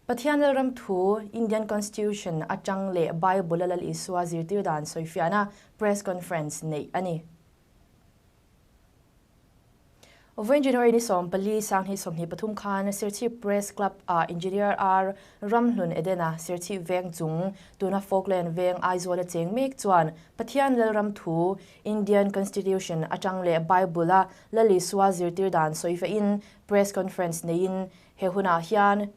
Pathian Lalram thu, Indian Constitution atang leh Bible-a Lal Isua zirtir dan sawifiahna Press Conference neih a ni. Vawiin January ni 14 sanghnih 23 khan Serchhip Press Club ah Engineer R Ramhlun Edena Serchhip veng chung tuna Falkland veng Aizawl a cheng mek chuan Pathian Lalram thu, Indian Constitution atang leh Bible-a Lal Isua zirtir dan sawifiahin Press Conference neiin he hunah hian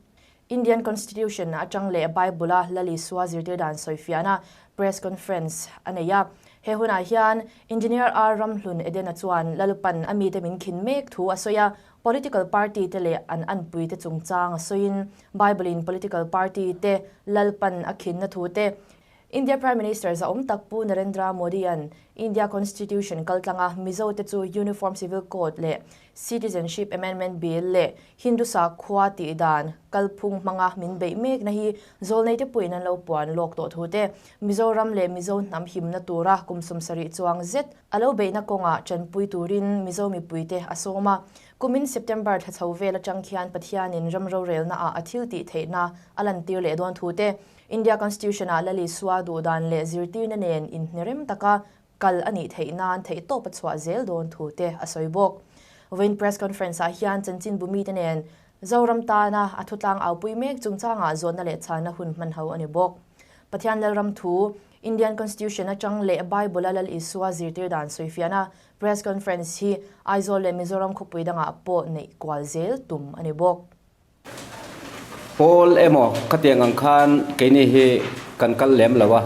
Indian Constitution atang leh Bible-a Lal Isua zirtir dan sawifiahna Press Conference a nei a. He hunah hian Engineer R. Ramhlun Edena chuan Lalpan a mite min khin mek thu a sawi a, political party te leh an anpui te chungchang a sawiin Bible-in political party te Lalpan a khinna thu te India Prime Minister zahawm tak Pu Narendra Modi-a'n India Constitution kaltlanga Mizote chu Uniform Civil Code leh Citizenship Amendment Bill leh Hindu sakhua tih dan kalphung hmanga min beih mekna hi zawlneite puiin an lo puan lawk tawh thu te, Mizoram leh Mizo hnam himna tura kum 70 chuang zet a lo beihna kawngah tanpui turin Mizo mipuite a sawm a. Kumin September thla chho vel atang khian Pathianin ram rorelnaah a thil tih theihna a lantir leh dawn thu te, India Constitution-ah Lal Isua duhdan leh zirtirna nen inhnerem taka kal a nih theih nan theihtawp a chhuah zel dawn thu te a sawi bawk. Vawiin press conference-ah hian chanchinbu mite nen Zoram tana a thutlang aupui mek chungchangah zawhna leh chhanna hun hman ho a ni bawk. Pathian Lalram thu, Indian Constitution atang leh Bible-a Lal Isua zirtir dan sawifiahna press conference hi Aizawl leh Mizoram khawpui dangah pawh neih kual zel tum a ni bawk. Pawl emaw khatiang ang khan keini hi kan kal lem lo a,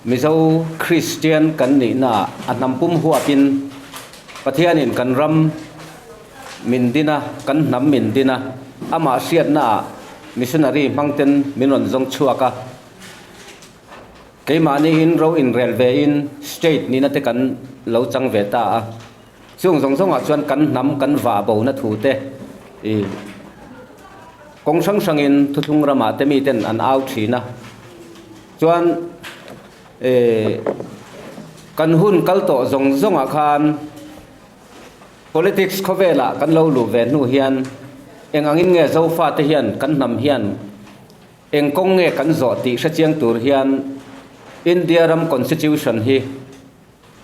Mizo Kristian kan nihnaah a hnam pum huapin Pathianin kan ram min din a, kan hnam min din a, amah hriatnaah missionary hmangten min rawn zawng chhuak a. Keimahniin ro inrel vein state nihna te kan lo chang ve ta a. Chung zawng zawngah chuan kan hnam kan vah bona thu te i kawng hrang hrangin thuthlung ramah te miten an au thin a. Chuan i kan hun kal tawh zawng zawngah khan politics khawvelah kan lo luh ve hnu hian eng angin nge Zofa te hian kan hnam hian eng kawng nge kan zawh tih hrechiang tur hian India ram constitution hi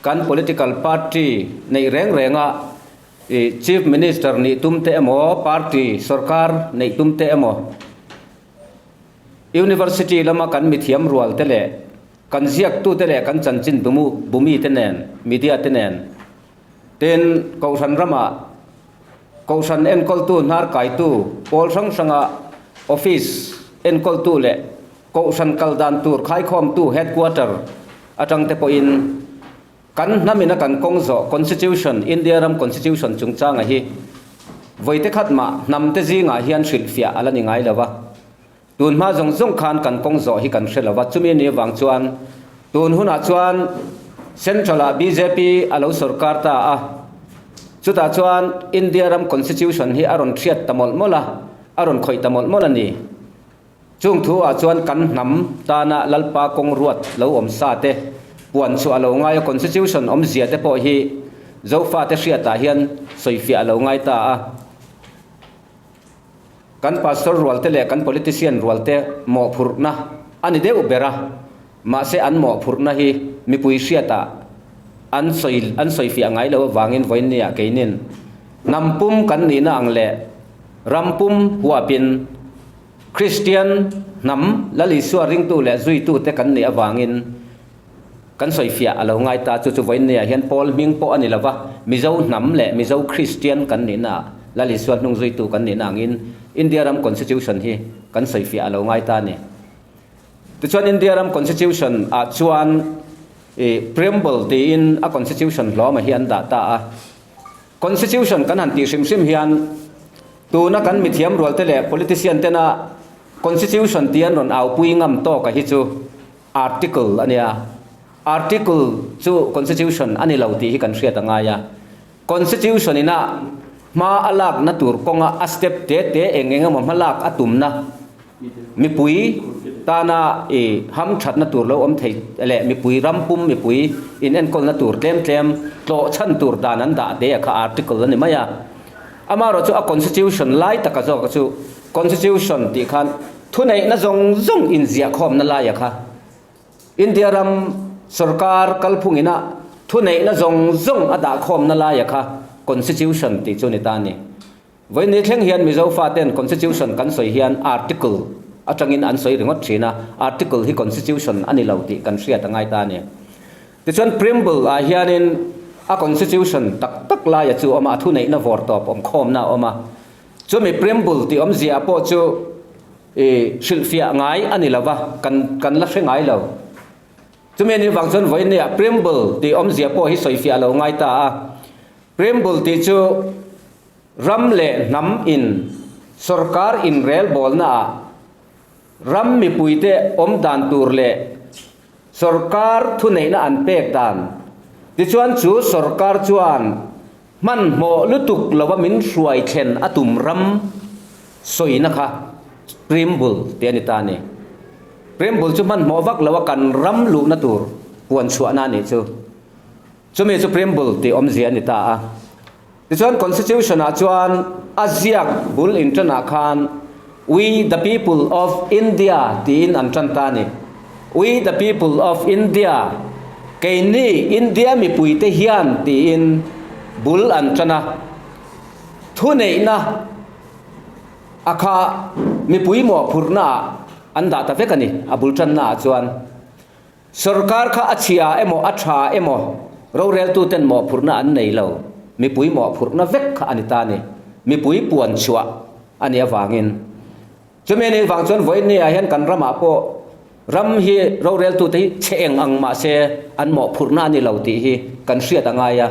Kan political party neih reng renga i Chief Minister nih tum te emaw, party sorkar neih tum te emaw, University lama kan mithiam rual te leh kan ziaktu te leh kan chanchin bumu bumi te nen, media te nen, tin Kohhran rama Kohhran enkawltu hnar kaitu pawl hrang hranga office enkawltu leh Kohhran kal dan tur khaikhawmtu headquarter atang te pawhin kan hnamina kan kawng zawh Constitution, India ram Constitution chungchanga hi vawi te khat mah hnam te zingah hian hrilhfiah a la ni ngai lo va. Tun hma zawng zawng khan kan kawng zawh hi kan hre lo va, chumi ni avang chuan tun hunah chuan Central ah bjp a lo sorkar ta a, chutah chuan India ram Constitution hi a rawn hriat ta mawlh mawlh a, a rawn khawih ta mawlh mawlh a ni. Chung thu ah chuan kan hnam tana Lalpa kawng ruat lo awm sa te, puan chhuah a lo ngai a, Constitution awmzia te pawh hi Zofa te hriat ah hian sawifiah a lo ngai ta a. Kan Pastor rual te leh kan Politician rual te mawhphurhna a ni deuh ber a, mahse an mawhphurhna hi mipui hriat ah an sawi an sawifiah ngai lo avangin vawiin ah keinin hnam pum kan nihna ang leh ram pum huapin Kristian hnam Lal Isua ringtu leh zuitute kan nih avangin kan sawifiah a lo ngai ta. Chu chu vawiinniah hian Paul hming pawh a ni lova, Mizo hnam leh Mizo Kristian kan nihnaah Lal Isua hnung zuitu kan nihna angin India ram Constitution hi kan sawifiah a lo ngai ta a ni. Tichuan India ram Constitution ah chuan i Preamble tiin a Constitution hlawmah hi an dah ta a. Constitution kan han tih hrim hrim hian tuna kan mithiam rualte leh politician tena Constitution tih an rawn aupui ngam tawk a hi chu article a nia. Article chu Constitution a ni lo tih hi kan hriat a ngai a. Constitution ina hma a lakna tur kawnga a step te te eng eng emaw hma lak a tumna Mipui tana i hamthatna tur lo awm thei leh mipui ram pum mipui inenkawlna tur tlem tlem tlawh chhan tur dan an dah te kha article a ni mai a. Amaherawhchu a constitution lai taka zawk chu Constitution tih khan thuneihna zawng zawng inziahkhawmna laia kha India ram sorkar kalphung ina thuneihna zawng zawng a dahkhawmna laia kha Constitution tih chu ni ta a ni. Vawiin thleng hian Mizo faten Constitution kan sawi hian Article atangin an sawi ringawt thin a, Article hi Constitution a ni lo tih kan hriat a ngai ta a ni. Tichuan Preamble ah hianin a Constitution tak tak laia chu a awm a, a thuneihna vawr tawp awm khawmna a awm a. Chumi Preamble tih awmzia pawh chu i hrilhfiah ngai a ni lo va, kan kan la hre ngai lo. Chumi anih vang chuan vawiin nia Preamble tih awmzia pawh hi sawifiah a lo ngai ta a. Preamble tih chu ram leh hnam in sorkar inrelbawlna ah ram mipuite awm dan tur leh sorkar thuneihna an pek dan tichuan chu sorkar chuan hmanhmawh lutuk lova min hruai thlen a tum ram sawina kha Preamble tih a ni ta a ni. Preamble chu hmanhmawh vak loa kan ram luhna tur puan chhuahna a nih chu. Chumi chu Preamble tih awmzia a ni ta a. Tichuan Constitution ah chuan a ziak bul inṭan ah khan We the people of India tiin an ṭan ta a ni. We the people of India, keini India mipuite hian tiin bul an ṭan a. Thuneihna a kha mipui mawhphurhna ah an dah ta vek a ni, a bul ṭanna ah chuan. Sorkar kha a chhia emaw a tha emaw roreltuten mawhphurhna an nei lo, mipui mawhphurhna vek kha a ni ta a ni. Mipui puan chhuah a nih avangin. Chumi anih vang chuan vawiin ah hian kan ramah pawh ram hi roreltute hi chhe eng ang mah se an mawhphurhna a ni lo tih hi kan hriat a ngai a.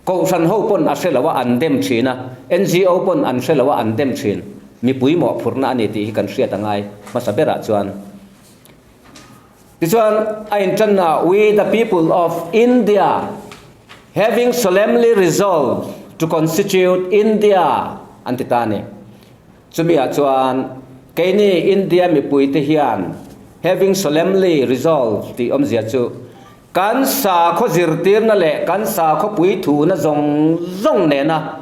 Kohhran ho pawn a hre lo a an dem thin a, NGO pawn an hre lo a an dem thin. Mipui mawhphurhna a ni tih hi kan hriat a ngai hmasa berah chuan. Tichuan, a inṭanna We the people of India, having solemnly resolved to constitute India an ti ta a ni. Chumi-ah chuan keini India mipuite hian having solemnly resolved tih awmzia chu kan sakhaw zirtirna leh kan sakhaw puithuna zawng zawng nena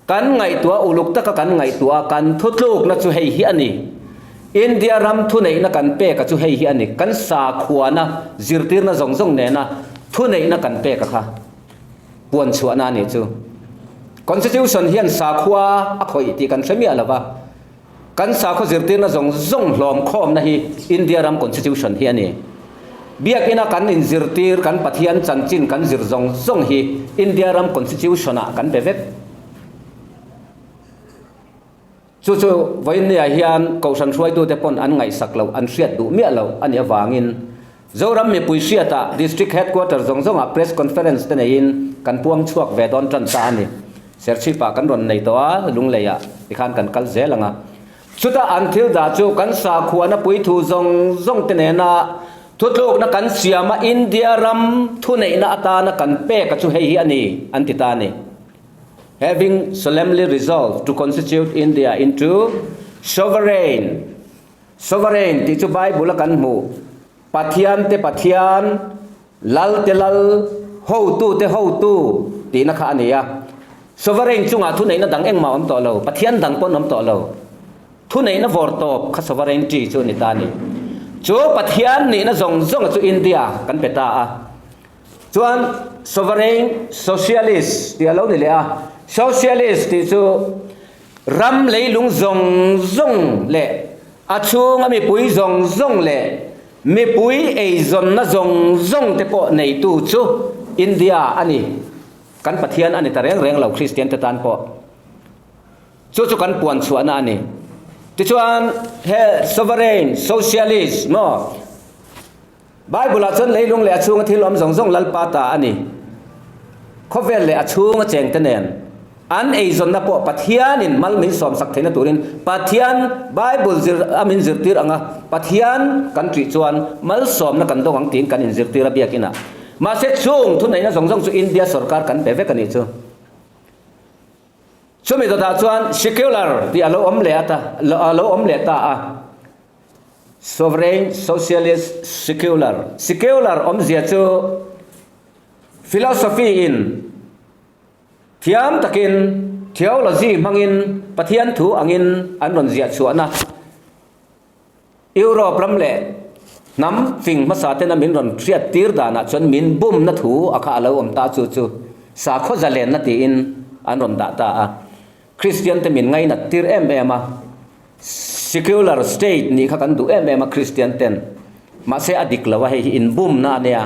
Kan ngaihtuah uluk taka kan ngaihtuah a, kan thutlukna chu hei hi a ni. India ram thuneihna kan pek a chu hei hi a ni. Kan sakhuana zirtirna zawng zawng nena thuneihna kan pek a kha puan chhuahna a nih chu. Constitution hian sakhua a khawih tih kan hre miah lo va, kan sakhaw zirtirna zawng zawng hlawm khawmna hi India ram Constitution hi a ni. Biakina kan inzirtir, kan Pathian chanchin kan zir zawng zawng hi India ram Constitution-ah kan pe vek. Chu chu vawiinniah hian Kohhran hruaitute pawn an ngaihsak loh, an hriat duh miah loh a nih avangin Zoram mipui hriatah District Headquarter zawng zawngah Press Conference te neiin kan puang chhuak ve dawn tan ta a ni. Serchhipah kan rawn nei tawh a, Lungleiah tikhan kan kal zel ang a. Chuta an thil dah chu kan sakhuana puithu zawng zawng te nena thutlukna kan siam a, India ram thuneihna atana kan pek a chu hei hi a ni, an ti ta a ni. Having solemnly resolved to constitute India into sovereign, sovereign tih chu Bible a kan hmuh, Pathian te Pathian, Lal te Lal, hotu te hotu tihna kha a ni a. Sovereign chungah thuneihna dang engmah awm tawh lo, Pathian dang pawn awm tawh lo. Thuneihna vawr tawp kha sovereignty chu a ni ta a ni. Chu Pathian nihna zawng zawnga chu India kan pe ta a. Chuan sovereign socialist tih a lo ni leh a. Socialist tih chu ram leilung zawng zawng leh a chhunga mipui zawng zawng leh Mipui eizawnna zawng zawng te pawh neitu chu India a ni. Kan Pathian a ni ta reng reng lo Kristian te tan pawh. Chu chu kan puan chhuahna a ni. Tichuan he sovereign socialist maw Bible ah chuan leilung leh a chhunga thil awm zawng zawng Lalpa ta a ni. Khawvel leh a chhunga chengte nen. An eizawnna pawh Pathianin mal min sawmsak theihna turin Pathian Bible zir a min zirtir ang a, Pathian kan ṭih chuan malsawmna kan dawng ang tiin kan inzirtir a biakinah. Mahse chung thuneihna zawng zawng chu India sorkar kan pe vek a nih chu. Chumi dawtah chuan secular tih a lo awm leh a ta, a lo awm leh ta a. Sovereign Socialist Secular. Secular awmzia chu philosophy in Thiam takin theology hmangin Pathian thu angin an rawn ziah chhuahna Europe ram leh hnam fing hmasa tena min rawn hriat tir danah chuan min bumna thu a kha a lo awm ta chu chu sakhaw zalenna tiin an rawn dah ta a. Kristian te min ngainat tir em em a, secular state nih kha kan duh em em a Kristian ten. Mahse a dik lo a, hei hi inbumna a nia.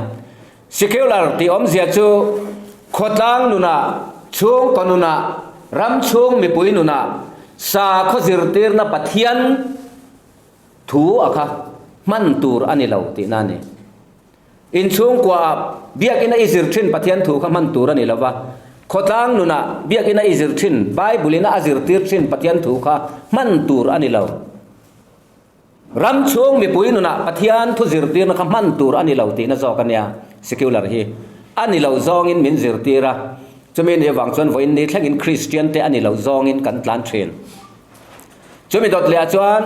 Secular tih awmzia chu khawtlang nunah, chhungkaw nunah, ram chhung mipui nunah sakhaw zirtirna Pathian thu a kha hman tur a ni lo tihna a ni. Inchhungkuaah biakina i zir thin Pathian thu kha hman tur a ni lo va, khawtlang nunah biakina i zir thin Bible-ina a zirtir thin Pathian thu kha hman tur a ni lo. Ram chhung mipui nunah Pathian thu zirtirna kha hman tur a ni lo tihna zawk a nia, secular hi a ni lo zawngin min zirtir a, chumi ni avang chuan vawiin ni thlengin Kristian te a ni lo zawngin kan tlan thin. Chumi dawt lehah chuan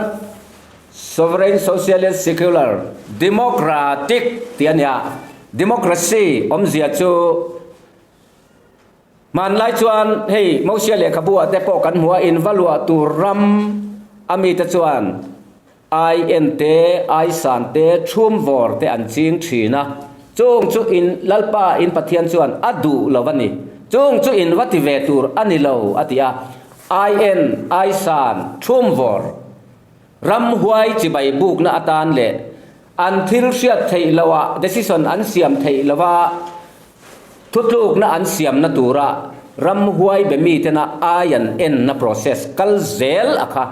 Sovereign Socialist Secular Democratic tih a nia. Democracy awmzia chu hmanlai chuan hei Mosia lehkhabu ah te pawh kan hmu a, inva luah tur ram a mite chuan ai en te, ai san te, chhum vawr te an ching thin a. Chung chu in Lalpa in Pathian chuan a duh lo a ni. Chung chu inva ti ve tur a ni lo a ti a. Ai en, ai san, chhum vawr. Ramhuai chibai bukna atan leh an thil hriat theih loah decision an siam theih lova thutlukna an siamna tura ramhuai be mitena ai an enna process kal zel a kha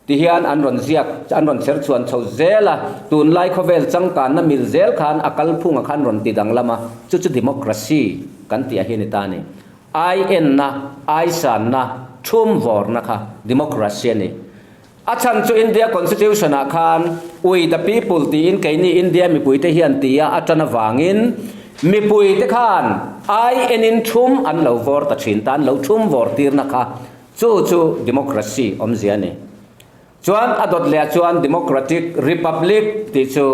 tihian an rawn ziak an rawn chher chhuan chho zel a, tunlai khawvel changkanna mil zel khan a kalphunga khan rawn ti danglam a, chu chu democracy kan tih a hi a ni ta a ni. Ai enna, ai sanna, thum vawrna kha democracy a ni. A chhan chu India Constitution ah khan We the people tiin keini India mipuite hian tia a tan avangin mipuite khan ai enin thum an lo vawr ta thin ta, an lo thum vawr tirna kha chu chu democracy awmzia a ni. Chuan a dawt leh ah chuan Democratic Republic tih chu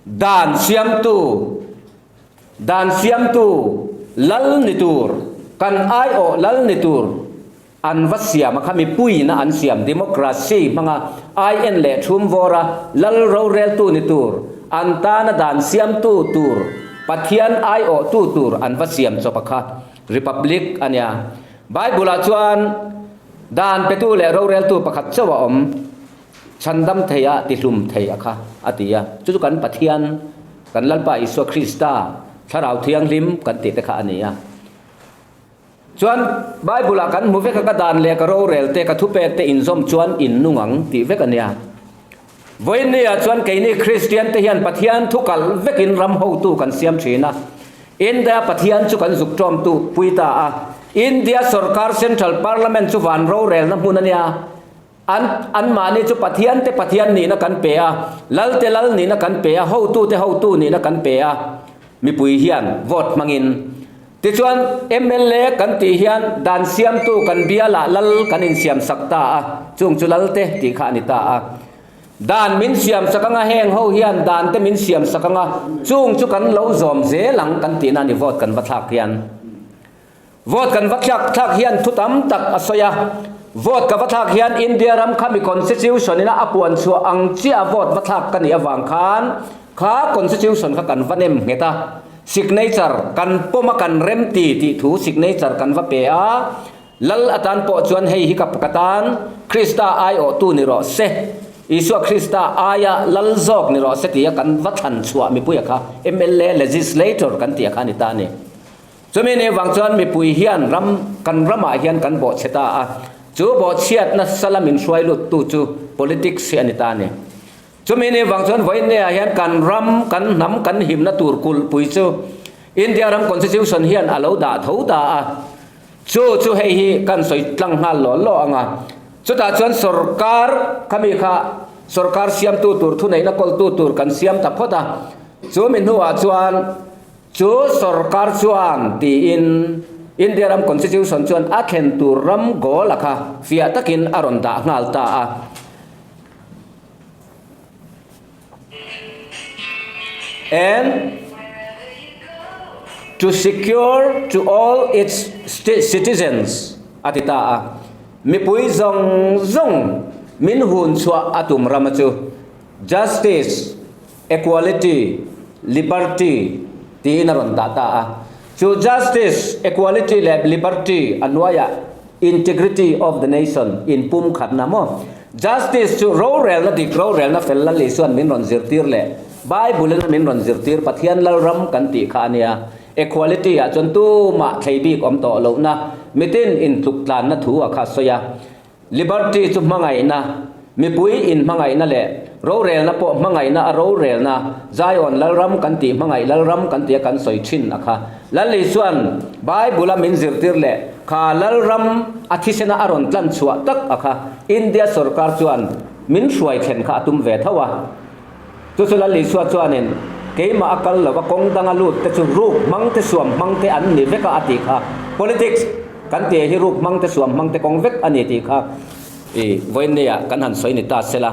Dan siamtu, Dan siamtu lal ni tur, kan aiawh lal ni tur an va siam a kha mipuiin a an siam democracy hmanga ai en leh thum vawra lal roreltu ni tur, an tana dan siamtu tur, Pathian aiawhtu tur an va siam chawp a kha republic a nia. Bible-ah chuan dan petu leh roreltu pakhat chauh a awm. Chhandam thei a, tihlum thei a kha, a ti a. Chu chu kan Pathian, kan Lalpa Isua Krista, Thlarau Thianghlim kan tih te kha a ni a. Chuan Bible-ah kan hmu vek a, ka dan leh ka rorel te, ka thupek te inzawm chuan in nung ang tih vek a nia. Vawiinniah chuan keini Kristian te hian Pathian thu kalh vekin ram hotu kan siam thin a. India Pathian chu kan zuk tawmtu pui ta a. India sorkar Central Parliament chu van rorelna hmun a nia. An, anmahni chu Pathian te Pathian nihna kan pe a, Lal te Lal nihna kan pe a, hotu te hotu nihna kan pe a, mipui hian vote hmangin. Tichuan, mla kan tih hian dan siamtu kan bialah Lal kan insiamsak ta a, chung chu Lal te tih kha a ni ta a. Dan min siamsak anga heng ho hian dan te min siamsak anga, chung chu kan lo zawm zel ang kan tihna a ni vote kan va thlak hian. Vote kan va thlak thlak hian thu tam tak a sawi a. Vote ka va thlak hian India ram kha mi constitution ina a puan chhuah ang chiah a vote va thlak ka nih avang khan kha constitution kha kan va nem nghet a. Signature kan pawm a kan rem ti tih thu signature kan va pe a. Lal atan pawh chuan hei hi ka ka tan Krista aiawhtu ni rawh se, Isua Krista aia lal zawk ni rawh se tia kan va thlan chhuah mipuia kha mla legislator kan tih a kha a ni ta a ni. Chumi ni vang chuan mipui hian ram, kan ramah hian kan bawhchhe ta a, chu bawhchhiatna sala min hruai luttu chu politics hi a ni ta a ni. Chumi ni vang chuan vawiinneah hian kan ram, kan hnam, kan himna tur kulhpui chu India ram constitution hian a lo dah tho ta a, chu chu hei hi kan sawi tlang nghal law law ang a. Chutah chuan sorkar khami kha sorkar siamtu tur, thuneihna kawltu tur kan siam ta phawt a, chumi hnuah chuan, Chu sorkar chuan tiin India ram Constitution chuan a thlen tur ram goal a kha fiah takin a rawn dah nghal ta a. And to secure to all its citizens. A ti ta a. Mipui zawng zawng min hun chhuah a tum rama chu Justice, Equality, Liberty tiin a rawn dah ta a. Chu Justice, Equality leh Liberty a hnuaiah Integrity of the Nation inpumkhatna maw? Justice chu rorelna dik, rorelna fel Lal Isua'n min rawn zirtir leh Bible-in a min rawn zirtir Pathian Lalram kan tih kha a nia. Equality ah chuan tumah thlei bik awm tawh lohna, mitin intluktlanna thu a kha sawi a. Liberty chu hmangaihna, mipui inhmangaihna leh rorelna pawh hmangaihna a rorelna, Zion Lalram kan tih hmangaih Lalram kan tia kan sawi thin a kha. Lal Isua'n Bible a min zirtir leh kha Lalram a thisena a rawn tlan chhuah tak a kha India sorkar chuan min hruai thlen kha a tum ve tho a. Chu chu Lal Isua chuanin keimah a kal lova kawng danga lut te chu ruk hmang te suam hmang te an ni vek a a tih kha. Politics kan tih hi ruk hmang te suam hmang te kawng vek a ni tih kha i vawiinnia kan han sawi ni ta sela.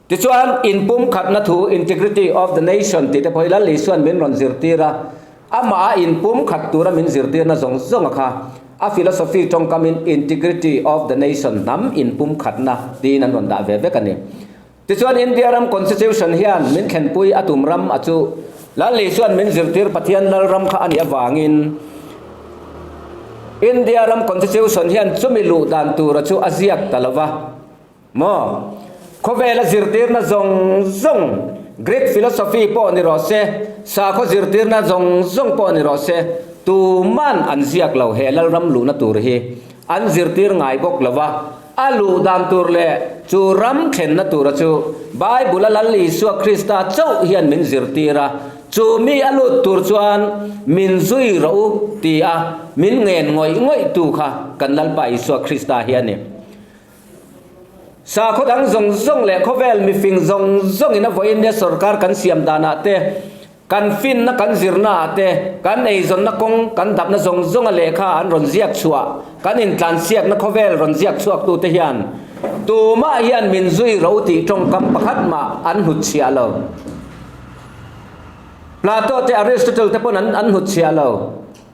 Tichuan inpumkhatna thu integrity of the nation tih te pawh hi Lal Isua'n min rawn zirtir a, amah a inpumkhat tura min zirtirna zawng zawng a kha a philosophy tawngkamin integrity of the nation hnam inpumkhatna tiin an rawn dah ve vek a ni. Tichuan India ram Constitution hian min thlenpui a tum ram a chu Lal Isua'n min zirtir Pathian Lal ram kha a nih avangin India ram Constitution hian chumi luh dan tura chu a ziak ta lo va maw? Khawvela zirtirna zawng zawng Greek philosophy pawh ni rawh se, sakhaw zirtirna zawng zawng pawh ni rawh se, tuman an ziak lo he Lal ram luhna tur hi an zirtir ngai bawk lo va. A luh dan tur leh chu ram thlenna tura chu Bible-a Lal Isua Krista chauh hian min zirtir a, chu mi a lut tur chuan min zui rawh u ti a min ngen ngawih ngawih tu kha kan Lalpa Isua Krista hi a ni. Sakhaw dang zawng zawng leh khawvel mifing zawng zawngin a vawiin nia sorkar kan siam danah te, Kan finna kan zirna ah te, kan eizawnna kawng kan dapna zawng zawnga lehkha an rawn ziak chhuah, kan intlansiakna khawvel rawn ziak chhuaktu te hian tumah hian min zui ro tih tawngkam pakhat mah an hnutchhiah lo. Plato te Aristotle te pawn an an hnutchhiah lo.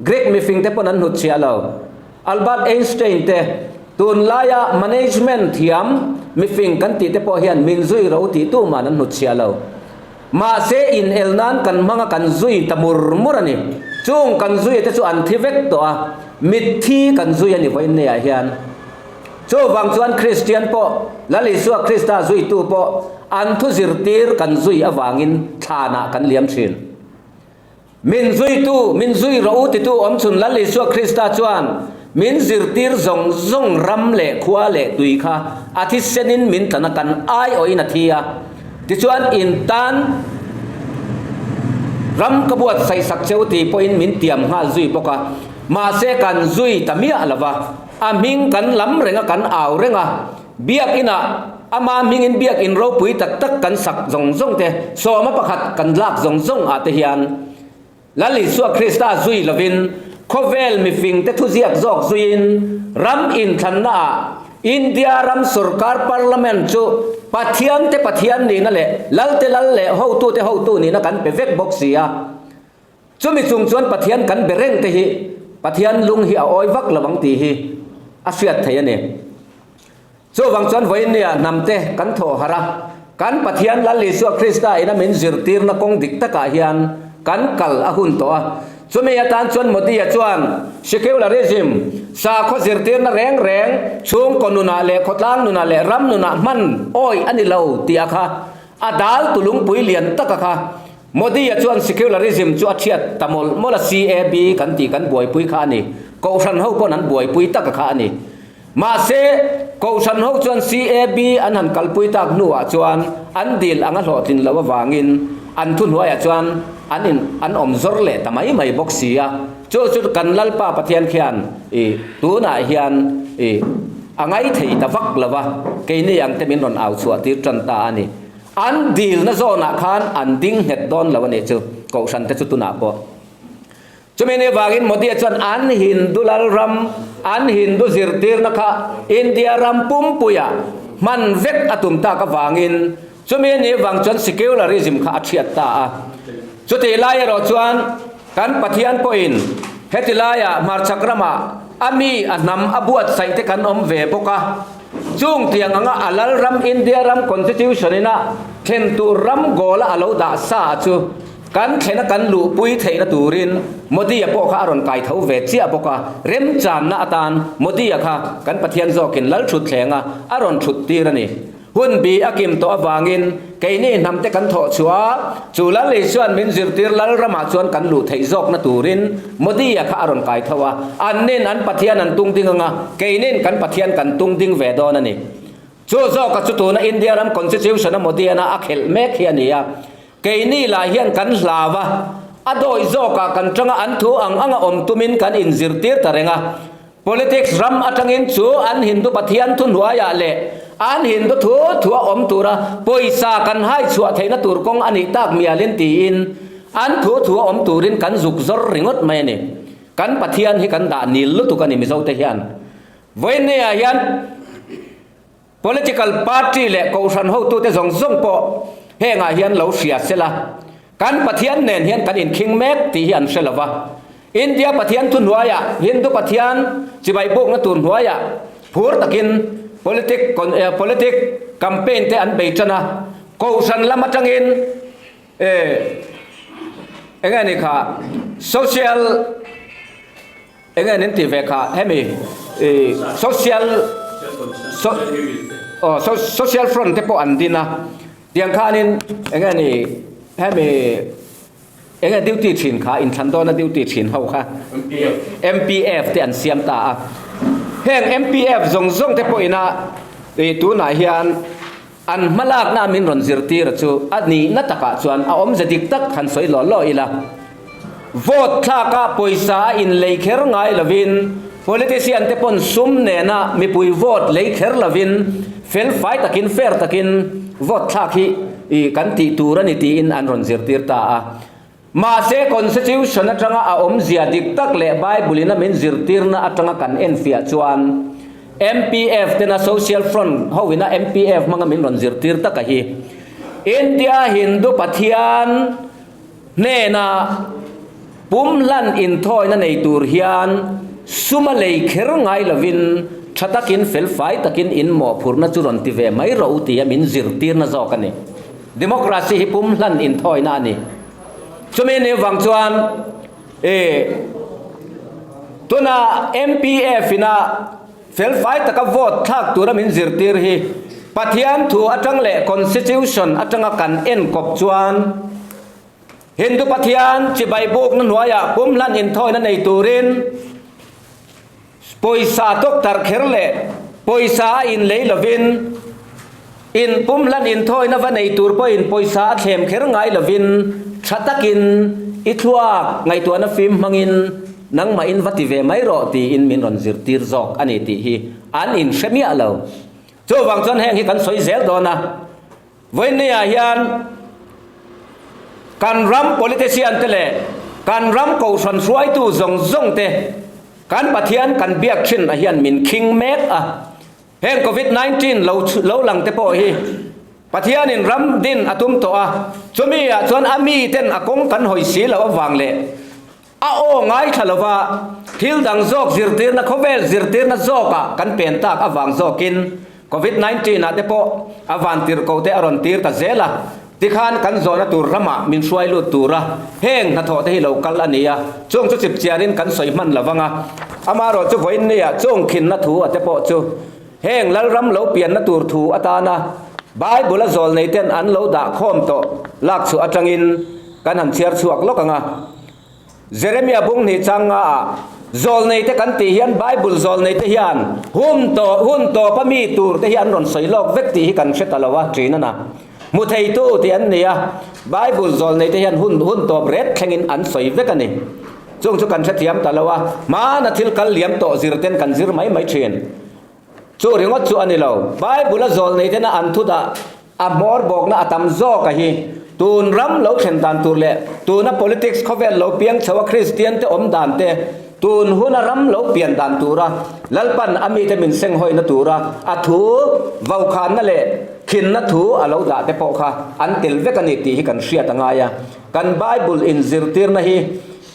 Greek mifing te pawn an hnutchhiah lo. Albert Einstein te tunlaia management thiam mifing kan tih te pawh hian min zui ro tih tuman an hnutchhiah lo. Mahse inel nan kan hmang a kan zui ta mur mur a ni. Chung kan zui te chu an thi vek tawh a, mitthi kan zui a ni vawiin neiah hian. Chuvang chuan Kristian pawh, Lal Isua Krista zuitu pawh an thu zirtir kan zui avangin thlanah kan liam thin. Min zuitu, min zui rawh u titu awmchhun Lal Isua Krista chuan min zirtir zawng zawng ram leh khua leh tui kha a thisenin min tlan a, kan aiawhin a thi a. Tichuan in tan ram ka buatsaih sak che u tih pawhin min tiam nghal zui bawk a. Mahse kan zui ta miah lo va, a hming kan lam reng a, kan au reng a. Biakinah ama hmingin biakin ropui tak tak kan sak zawng zawng te, sawma pakhat kan lak zawng zawng ah te hian Lal Isua Krista zui lovin khawvel mifing te thuziak zawk zuiin ram inthlanna ah India ram sorkar parliament chu Pathian te Pathian nihna leh Lal te Lal leh hotu te hotu nihna kan pe vek bawk si a. Chumi chung chuan Pathian kan be reng te hi Pathian lung hi a awi vak lo ang tih hi a hriat theih a ni. Chuvang chuan vawiinnia hnam te kan thawh harh a, kan Pathian Lal Isua Krista ina min zirtirna kawng dik takah hian kan kal a hun tawh a. Chumi atan chuan Modi-a chuan secularism, sakhaw zirtirna reng reng, chhungkaw nunah leh khawtlang nunah leh ram nunah hman awi a ni lo tih a kha a dal tulungpui lian taka kha Modi-a chuan secularism chu a thiat ta mawlh mawlh a, CAB kan tih kan buaipui kha a ni. Kohhran ho pawn an buaipui tak a kha a ni. Mahse, Kohhran ho chuan CAB an han kalpui tak hnuah chuan an dil anga hlawhtlin loh avangin an thuhnuaiah chuan an in an awm zawr leh ta mai mai bawk si a. Chu chu kan Lalpa Pathian khian i tunah hian i a ngaithei ta vak lo va, keini ang te min rawn au chhuah tir tan ta a ni. An dilna zawnah khan an ding nghet dawn lo a nih chu, Kohhran te chu tunah pawh. Chumi ni vangin Modi-a chuan an Hindu lalram, an Hindu zirtirna kha India ram pumpuiah hman vek a tum tak avangin chumi ni vang chuan secularism kha a thiat ta a. Chutih lai erawh chuan kan Pathian pawhin heti laiah hmarchhak ramah. a mi a hnam a buatsaih te kan awm ve bawk a. Chung tiang anga a lal ram India ram Constitution ina thlen tur ram goal a alo dah sa chu kan thlen a kan luhpui theihna turin Modi-a pawh kha a rawn kai tho ve chiah bawk a, remchanna atan Modi-a kha kan Pathian zawkin lal thut thleng a a rawn thut tir a ni. Hun bi a kim tawh avangin keini hnamte kan thawh chhuah a, chu Lal Isua'n min zirtir Lal ramah chuan kan luh theih zawkna turin Modi-a kha a rawn kai tho a, annin an Pathian an tung ding anga keinin kan Pathian kan tung ding ve dawn a ni. Chu zawka chu tuna India ram Constitution-a Modi-ana a khelh mek hi a ni a, keini lah hian kan hlau a, a dawih zawkah kan tanga an thu ang anga awm tumin kan inzirtir ta reng a. Politics ram atangin chu an Hindu Pathian thu hnuaiah leh an Hindu thu thua awm tura pawisa kan hai chhuah theihna tur kawng a nih tak mialin tiin an thu thua awm turin kan zuk zawr ringawt mai a ni. Kan Pathian hi kan dah nil lutuk a ni Mizote hian. Vawiinniah hian Political party leh kohhran hotute zawng zawng pawh hengah hian lo hria sela, kan Pathian nen hian kan inkhing mek tih hi an hre lova. India Pathian thu hnuaiah, Hindu Pathian chibai bukna tur hnuaiah phur takin politic politic campaign te an bei tan a, kohhran lam atangin eng nge ni kha social Eng nge nin tih ve kha hemi i social aw social front te pawh an din a tiang khanin eng nge ni hemi eng nge duty thin kha inthlan dawna duty thin ho kha MPF te an siam ta a heng MPF zawng zawng te pawhina i tunah hian an hmalakna min rawn zirtir chu a nihna takah chuan a awmze dik tak han sawi law law ila. Vote thlaka pawisa a inlei kher ngai lovin, politician te pawn sum nena mipui vote lei kher lovin fel fai takin fair takin vote thlak hi kan tih tur a ni tiin an rawn zirtir ta a. Mahse constitution atanga a awmzia dik tak leh Bible in a min zirtirna atanga kan enfiah chuan MPF tena Social Front ho ina MPF hmanga min rawn zirtir taka hi India Hindu Pathian Hnena pum hlan inthawina nei tur hian suma lei kher ngai lovin tha takin fel fai takin in mawhphurhna chu rawn ti ve mai rawh u tia min zirtirna zawk a ni. Democracy hi pum hlan inthawina a ni. Chumi ni vang chuan i tuna MPF ina fel fai taka vote thlak tura min zirtir hi Pathian thu atang leh Constitution atanga kan enkawp chuan Hindu Pathian chibai bukna hnuaiah pum hlan inthawina nei turin pawisa tawktar kher leh pawisa a inlei lovin in pum hlan inthawina va nei tur pawhin pawisa a thlem kher ngai lovin tha takin i thluak ngaihtuahna fim hmangin Nangmah in va ti ve mai rawh tiin min rawn zirtir zawk a ni tih hi an inhre miah lo. Chuvang chuan heng hi kan sawi zel dawn a, Vawinia hian kan ram politician te leh kan ram kohhran hruaitu zawng zawng te kan Pathian kan biak thin ah hian min khing mek a. Heng Covid 19 lo lo lang te pawh hi Pathianin ram din a tum tawh a, chumi ah chuan a mi ten a kawng kan hawi si loh avang leh A aw ngaithla lova thil dang zawk zirtirna khawvel zirtirna zawkah kan pen tak avang zawkin Covid 19 ah te pawh a van tirhkoh te a rawn tir ta zel a, tikhan kan zawhna tur ramah min hruai lut tura heng hnathawh te hi lo kal a ni a, chung chu chipchiarin kan sawi hman lovang a, amaherawh chu vawiinnia chung khinna thu a te pawh chu heng Lalram lo pianna tur thu atana Bible a zawl nei ten an lo dah khawm tawh lak chhuah atangin Kan han chhiar chhuak lawk ang a, Jeremia bung hnih chang nga ah zawlnei te kan tih hian Bible zawlnei te hian hun tawh hun tawp a mi tur te hi an rawn sawi lawk vek tih hi kan hre ta lo a, ṭin a na. Hmu theitu tih an ni a, Bible zawlnei te hian hun hun tawp ret thlengin an sawi vek a ni. Chung chu kan hrethiam ta lo a, hmana thil kal liam tawh zir ten kan zir mai mai ṭhin. Chu ringawt chu a ni lo. Bible a zawlnei tena an thu dah a hmawr bawkna a tam zawk a hi. Tun ram lo thlen dan tur leh tuna politics khawvel lo piang chho a Kristian te awm dan te, tun huna ram lo pian dan tura Lalpan a mite min senghawina tura a thu vokhanna leh khinna thu a lo dah te pawh kha an tel vek a ni tih hi kan hriat a ngai a. Kan Bible inzirtirna hi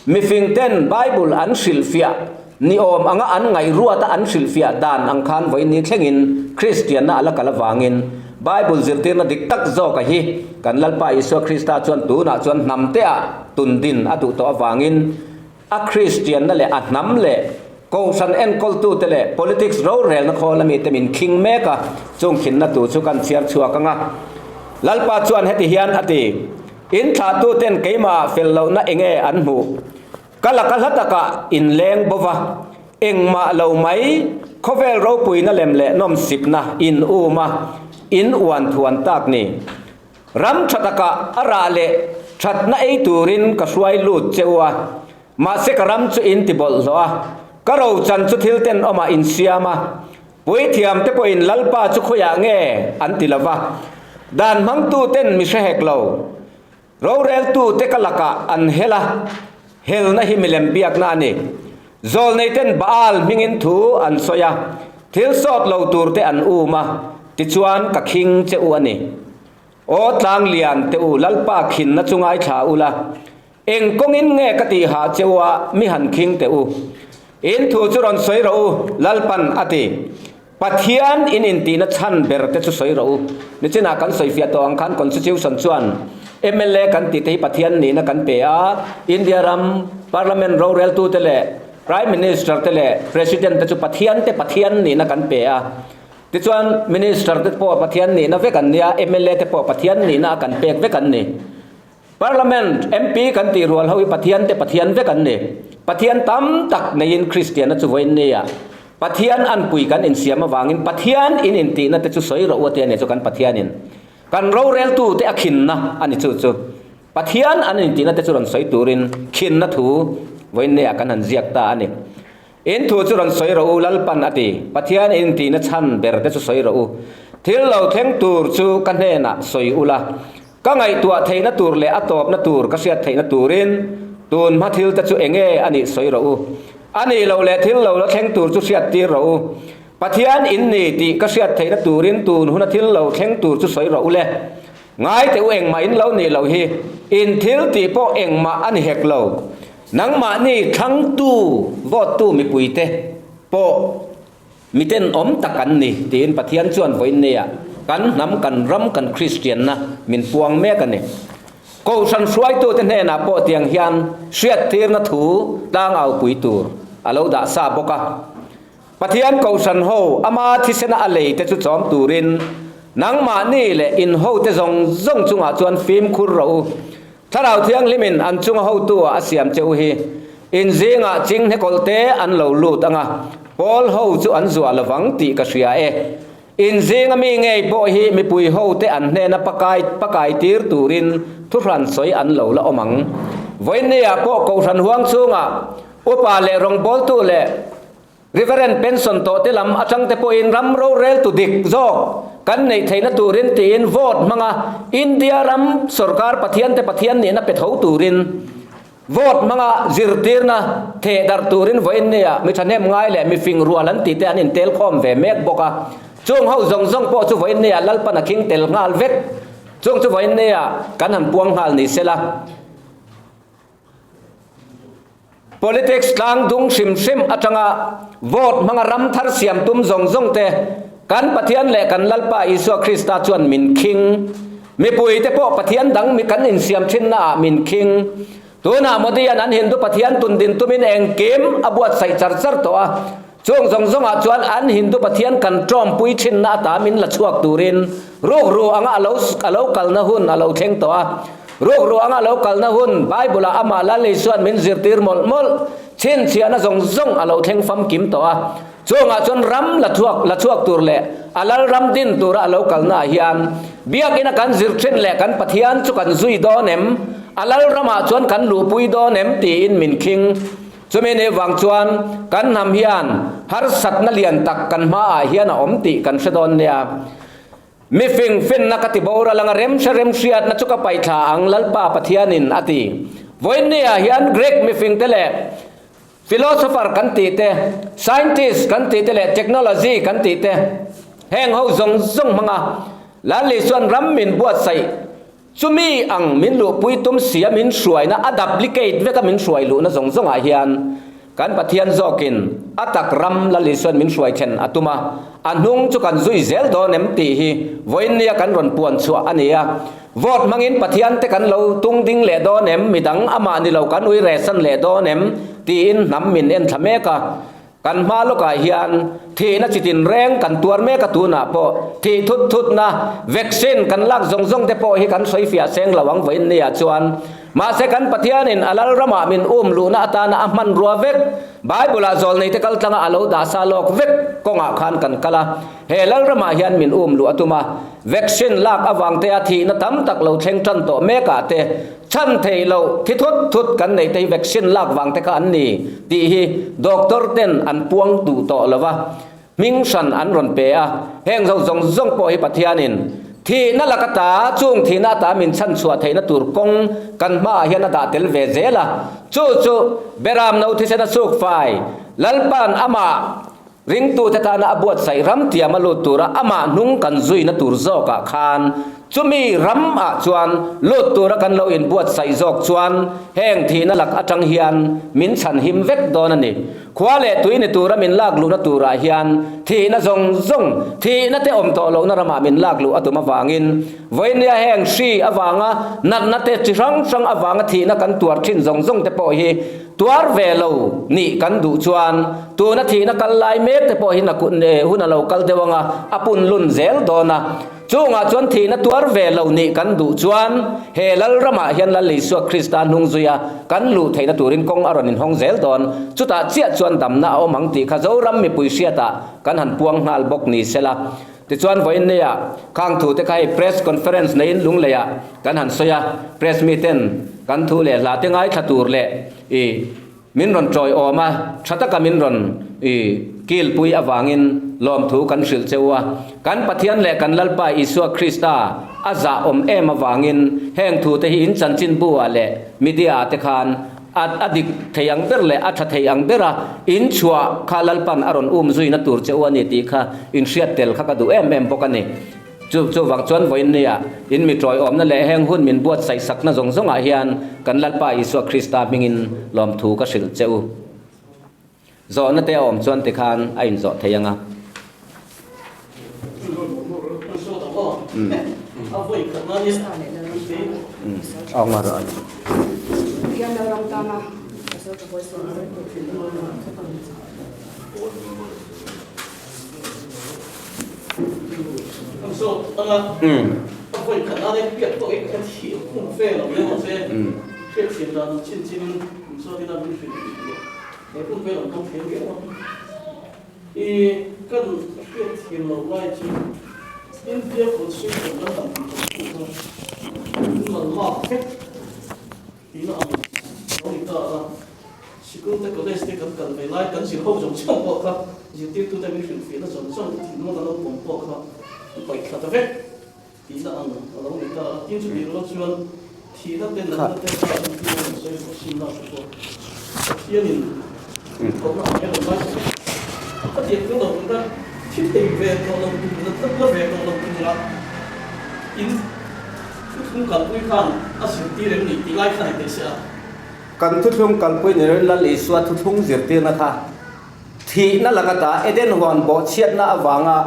mifing ten Bible an hrilhfiah. Ni awm anga an ngaihruata an hrilhfiah dan ang khan vawiin thlengin Kristianna a la kal avangin Bible zirtirna dik tak zawka hi kan Lalpa Isua Krista chuan tunah chuan hnamteah tundin a duh tawh avangin a Kristianna leh a hnam leh Kohhran enkawltute leh politics rorelna khawl amite min khing mek a, chung khinna tur chu kan chhiar chhuak ang a. Lalpa chuan heti hian a ti, In thlahtuten keimahah fel lohna enge an hmuh? Ka laka hla takah in leng bo va, engmah lo mai, khawvel ropuina lem leh nawmsipna in um a, in uan thuan tak ni. Ram tha takah a rah leh thatna ei turin ka hruai lut che u a, mahse ka ram chu in ti bawlhhlawh a, ka rochan chu thil tenawmah in siam a, puithiam te pawhin Lalpa chu khawiah nge an ti lo va, dan hmangtuten mi hre hek lo. Roreltute ka lakah an hel a, helna hi milem biakna a ni. Zawlneiten Baal hmingin thu an sawi a, thil sawt lo turte an um a, tichuan ka khing che u a ni. Aw tlang lian te u, Lalpa khinna chu ngaithla ula, eng kawngin nge ka tih hah che u a, mi han khing teh u. In thu chu rawn sawi rawh u, Lalpan a ti. Pathian in intihna chhan ber te chu sawi rawh u. Nichinah kan sawi fiah tawh ang khan Constitution chuan mla kan tih te hi Pathian nihna kan pe a, India ram Parliament roreltute leh Prime Minister te leh President te chu Pathian te Pathian nihna kan pe a. Tichuan Minister te pawh Pathian nihna vek an nia, mla te pawh Pathian nihna a kan pek vek an ni. Parliament MP kan tih rual ho hi Pathian te Pathian vek an ni. Pathian tam tak neiin Kristianna chu vawiin nia Pathian anpui kan insiam avangin Pathian in intihna te chu sawi rawh u a ti a ni chu kan Pathianin kan roreltu te a khinna a ni chu chu Pathian an intihna te chu rawn sawi turin khinna thu vawiin nia kan han ziak ta a ni. In thu chu rawn sawi rawh u Lalpan a ti. Pathian in intihna chhan ber te chu sawi rawh u. Thil lo thleng tur chu ka hnenah sawi ula. Ka ngaihtuah theihna tur leh a tawpna tur ka hriat theihna turin tun hma thil te chu enge a nih sawi rawh u. A nih loh leh thil lo la thleng tur chu hriat tir rawh u. Pathian in ni tih ka hriat theihna turin tun huna thil lo thleng tur chu sawi rawh u le. Ngai teh u engmah in lo nih loh hi in thil tih pawh engmah a ni hek lo. Nangmahni thlangtu vote tu mipuite pawh Miten awm tak an ni, tiin Pathian chuan vawiinneia kan hnam, kan ram, kan Kristianna min puang mek a ni. Kohhran hruaitute hnenah pawh tiang hian hriattirna thu tlangaupui tur a lo dah sa bawk a. Pathian kohhran ho ama thisena a lei te chu chawm turin nangmahni leh in hote zawng zawng chungah chuan fimkhur rawh u. Thlarau Thianghlimin an chunga hotu-ah a siam che u hi. In zingah chinghne te an lo lut ang a, Paul ho chu an zuah lovang tih ka hria e. In zinga mi ngei pawh hi mipui ho te an hnena pakai pakai tir turin thuhran sawi an lo la awm ang. Vawiinniah pawh Kohhran huang chhungah upa leh rawngbawltu leh Reverend pension tawh te lam atang te pawhin ram rorel tu dik zawk kan neih theihna turin tiin vote hmanga India ram sorkar Pathian te Pathian nihna pe tho turin vote hmanga zirtirna theh darh turin vawiin nia mi thahnem ngai leh mi fing rual an tih te an intel khawm ve mek bawk a. Chung ho zawng zawng pawh chu vawiin nia Lalpan a khing tel nghal vek. Chung chu vawiin nia kan han puang nghal ni sela. Politics tlang dung hrim hrim atanga vote hmanga ram thar siam tum zawng zawng te kan Pathian leh kan Lalpa Isua Krista chuan min khing. Mipui te pawh Pathian dang mi kan insiam thinna ah min khing. Tunah Modi an an Hindu Pathian tun din tumin engkim a buatsaih char char tawh a. Chung zawng zawngah chuan an Hindu Pathian kan tawmpui thinna ata min la chhuak turin rukru anga a lo a lo kalna hun a lo thleng tawh a. Rukru anga a lo kalna hun Bible-ah amah Lal Isua'n min zirtir mawlh mawlh chhinchhiahna zawng zawng a lo thleng famkim tawh a. Chungah chuan ram la chhuak la chhuak tur leh a lal ram din tura a lo kalnaah hian biakina kan zir thin leh kan Pathian chu kan zui dawn em? A lal ramah chuan kan luhpui dawn em? tiin min khing. Chumi ni vang chuan kan hnam hian harsatna lian tak kan hmaah hian a awm tih kan hre dawn nia. Mi fing finna ka ti boral anga remhre remhriatna chu ka paihthla ang Lalpa Pathianin a ti. Vawiinniah hian Greek mifingte leh philosopher kan tih te, scientist kan tih te leh technology kan tih te heng ho zawng zawng hmanga Lal Isuan ram min buatsaih Chumi ang min luhpui tum sia min hruaina a duplicate veka min hruai luhna zawng zawngah hian Kan Pathian zawkin a tak ram Lal Isuan min hruai thlen a tum a, a hnung chu kan zui zel dawn em tih hi vawiin nia kan rawn puan chhuah a ni a. Vote hmangin Pathian te kan lo tung ding leh dawn em, midang amah ni lo kan ui rehsan leh dawn em tiin hnam min en thla mek a. Kan hma lawkah hian thihna chi tinreng kan tuar mek a, tunah pawh thih thut thutna vaccine kan lak zawng zawng te pawh hi kan sawi fiah seng lo ang vawiin nia chuan. Mahse kan Pathianin a Lalramah min um luhna atana a hmanrua vek, Bible-ah zawlneite kaltlanga a lo dah sa lawk vek kawngah khan kan kal a, he Lalramah hian min um luh a tum a, vaccine lak avangtea thihna tam tak lo thleng tan tawh mekah te Chhan theih loh thi thut thut kan neih te hi vaccine lak vang te kha an ni tih hi doctor ten an puang duh tawh lo va, hming hran an rawn pe a, heng zo zawng zawng pawh hi Pathianin thihna laka ta chung thihna ata min chhan chhuah theihna tur kawng kan hmaah hian a dah tel ve zel a, chu chu Beram no thisena suk fai Lalpa'n amah Ringtute tana a buatsaih ram tiam a lut tura amah hnung kan zuina tur zawkah khan chumi ramah chuan lut tura kan lo inbuatsaih zawk chuan heng thihna lak atang hian min chhanhim vek dawn a ni. Khua leh tui ni tura min lak luhna turah hian thihna zawng zawng, thihna te awm tawh lohna ramah min lak luh a tum avangin vawinia heng hri avanga natna te chi hrang hrang avanga thihna kan tuar thin zawng zawng te pawh hi Tuar ve lo nih kan duh chuan tuna thihna kal lai mek te pawh hi hun a lo kal deuh anga a pun lun zel dawn a. Chungah chuan thihna tuar ve lo nih kan duh chuan he Lalramah hian Lal Isua Krista hnung zuia kan luh theihna turin kawng a rawn inhawng zel dawn. Chutah chiah chuan damna a awm ang tih kha Zoram mipui hriatah kan han puang nghal bawk ni sela. Tichuan vawiin neia khang thu te kha hei press conference neiin Lungleiah kan han sawi a, press miten kan thu leh hla te ngaithla tur leh i min rawn tawiawm a, tha taka min rawn i kilpui avangin lawmthu kan hrilh che u a. Kan Pathian leh kan Lalpa Isua Krista a zah awm em avangin heng thu te hi in chanchinbu ah leh media ah te khan A a dik thei ang ber leh a tha thei ang bera in chhuah kha Lalpan a rawn um zuina tur che u a ni tih kha in hriat tel kha ka duh em em bawk a ni. Chu chuvang chuan vawiinnia in mi tawiawmna leh heng hun min buatsaih sakna zawng zawngah hian kan Lalpa Isua Krista hmingin lawmthu ka hrilh che u. Zawhna te a awm chuan tikhan a inzawh thei ang a. He hun vel an kal thei viau a, i kan hriat thiam loh lai chu India Constitution kan han tih tawh chu kha in man lak vek tihna ang lo ni ta a, sikul te college te kan kal ve lai kan zir ho zawng zawng pawh kha zirtirtute min hrilhfiahna zawng zawng thinlung kan lo pawm pawh kha an paih thla ta vek. Tihna ang a lo ni ta a, tin chutih rual chuan thihna te natna te kha an ti a, sawi pawh sim lak te pawh Pathianin kohna ang hian a ngai sa vek. A tiang chu lo tura thi thei ve tawh lo tur, natna la ve tawh lo tura in thuthlung kalpui khan a zirtir em ni tih lai khan i theih se a. Kan thuthlung kalpui ni loin Lal Isua thuthlung zirtirna kha thihna laka ta Eden huan bawhchhiatna avanga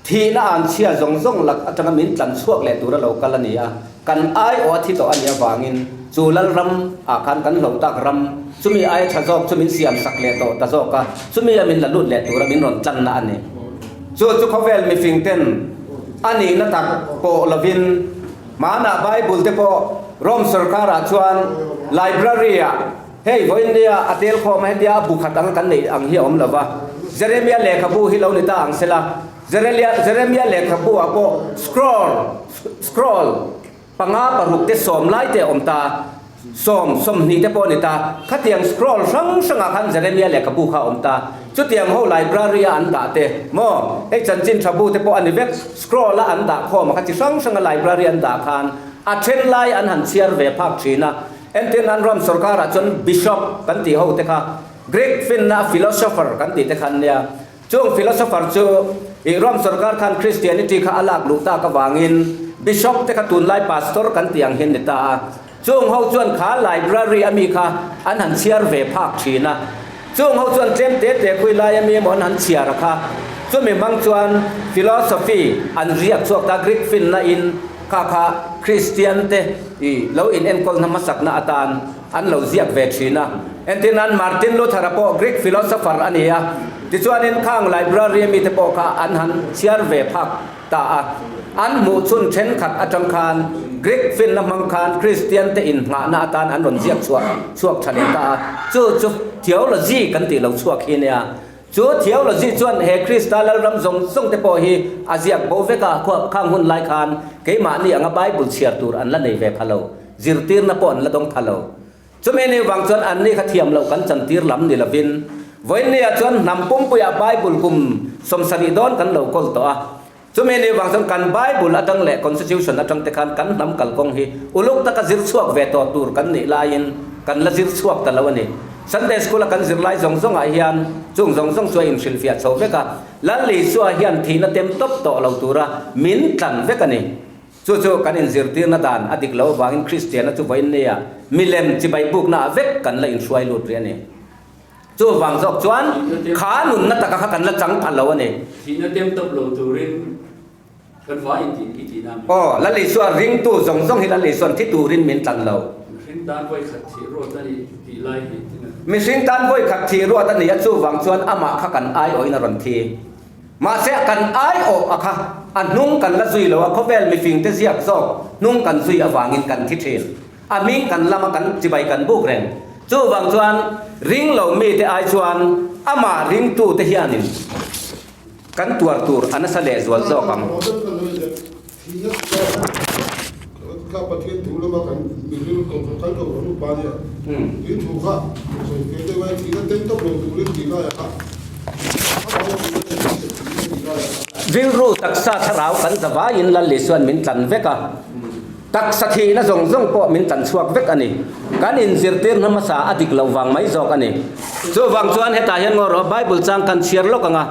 Thihna an chhia zawng zawng lak atanga min tlan chhuak leh tura lo kal a ni a, kan aiawh a thi tawh a nih avangin chu Lalram ah khan kan hlo tak ram, chumi aia tha zawk chu min siam sak leh tawh ta zawk a, chumi a min la lut leh tura min rawn tlanna a ni. Chu chu khawvel mifing ten a nihna tak pawh lovin hmanah Bible te pawh Rome sorkar ah chuan library ah hei vawiin nia a tel khawm a hetia a bu khat anga kan neih ang hi a awm lova, Jeremia lehkhabu hi lo ni ta ang sela, Jerelia Jeremia lehkhabu ah pawh scroll scroll panga paruk te sawm lai te a awm ta, sawm sawmhnih te pawh a ni ta, khatiang scroll hrang hrangah khan Jeremia lehkhabu kha a awm ta, chutiang ho library a an dah te maw hei chanchin tha bu te pawh a ni vek, scroll a an dah khawm a kha chi hrang hranga library an dah khan a then lai an han chhiar ve phak thin a. Entir nan Rom sorkarah chuan Bishop kan tih ho te kha Greek finna philosopher kan tih te kha an nia. Chung philosopher chu ih Rom sorkar khan Christianity kha a lak luh tak avangin Bishop te kha tunlai Pastor kan tih ang hian ni ta a. Chung ho chuan kha library ami kha an han chhiar ve phak thin a. Chung ho chuan tlem te te khui laia mi emaw an han chhiar a kha. Chumi hmang chuan philosophy an ziak chhuak ta Greek finna in kha kha Kristian te i lo in enkawlna hmasakna atan an lo ziak ve thin a. Entir nan Martin Luther-a pawh Greek philosopher a ni a, tichuanin khang library a mite pawh kha an han chhiar ve phak ta a. An hmuh chhun thenkhat atang khan Greek finna hmang khan Kristian te inhnghahna atan an rawn ziak chhuah chhuak tha leh ta a. Chu chu theology kan tih lo chhuak hi nia. Chu theology chuan he Krista Lalram zawng zawng te pawh hi a ziak bo vek a, khang hun lai khan keimahni anga Bible chhiar tur an la nei ve pha lo. Zirtirna pawh an la dawng pha lo. Chumi ni vang chuan anni kha thiam loh kan chantir lam ni lovin, vawiinniah chuan hnam pumpuiah Bible kum 70 dawn kan lo kawl tawh a. Chumi ni vang chuan kan Bible atang leh Constitution atang te khan kan hnam kalkawng hi uluk taka zir chhuak ve tawh tur kan nih laiin kan la zir chhuak ta lo a ni. Sunday School-a kan zirlai zawng zawngah hian chung zawng zawng chu a inhrilhfiah chho vek a, Lal Isua hian thihna tem tawp tawh lo tura min tlan vek a ni. Chu chu kan inzirtirna dan a dik loh avangin Kristiana chu vawiin nia milem chibai buknaah vek kan la inhruai lut rih a ni. Chuvang zawk chuan kha nunna taka kha kan la chang pha lo a ni. Thihna tem tawp lo turin kan vai in tih i tihna a mi? Aw, Lal Isua ringtu zawng zawng hi Lal Isua'n thi turin min tlan lo. Mihring tan vawi khat thih ruat a nih tih lai hi tina. Mihring tan vawi khat thih ruat a ni a, chuvang chuan amah kha kan aiawhin a rawn thi. Mahse kan aiawh a kha a hnung kan la zui lo a, khawvel mifingte ziak zawk hnung kan zui avangin kan thi thin. A hming kan lam a kan chibai kan buk reng. Chuvang chuan ring lo mite ai chuan amah ringtute hianin kan tuar tur a nasa lehzual zawk ang. Rilru taksa thlarau kan zavaiin Lal Isuan min tlan vek a, taksa thihna zawng zawng pawh min tlan chhuak vek a ni. Kan inzirtir hna hmasa a dik loh vang mai zawk a ni. Chuvang chuan hetah hian ngaw rawh Bible chang kan chhiar lawk ang a.